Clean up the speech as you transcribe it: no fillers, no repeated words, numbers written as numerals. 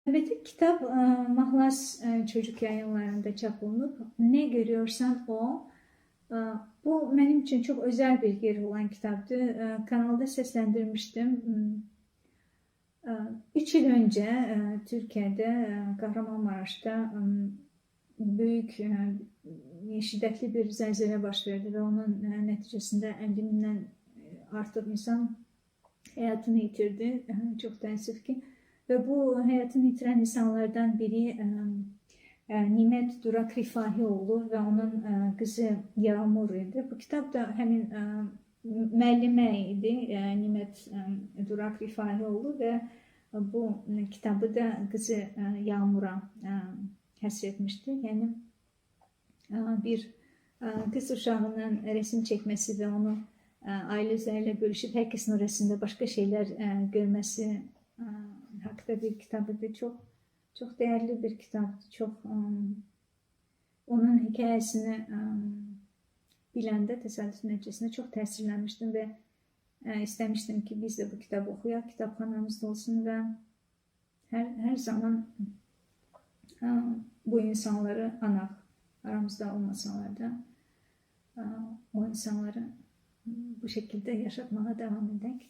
Evet, kitap Mahlas Çocuk Yayınlarında çap olunup. Ne Görüyorsan O. Bu benim için çok özel bir yeri olan kitaptı. Kanalda seslendirmiştim. 3 yıl önce Türkiye'de, Kahramanmaraş'ta büyük, şiddetli bir zelzele baş verdi ve onun neticesinde 50 binden artık insan hayatını yitirdi. Çok təəssüf ki. Ve bu hayatını yitiren insanlardan biri Nimet Durak Rifahioğlu ve onun kızı Yağmur idi. Bu kitap da həmin müəllimə idi, Nimet Durak Rifahioğlu ve bu kitabı da kızı Yağmur'a həsr. Yani bir kız uşağının resim çekmesi ve onu aile üzeriyle bölüşüp herkesin o resimde başka şeyler görmesi hakta bir kitabıydı. Çok çok değerli bir kitaptı. Çok onun hikayesini biləndə təsadüf nəticəsində çox təsirlənmişdim və istəmişdim ki, biz də bu kitabı oxuyaq, kitabxanamızda olsun və hər zaman bu insanları anaq, aramızda olmasalar da o insanları bu şekilde yaşatmağa devam edək.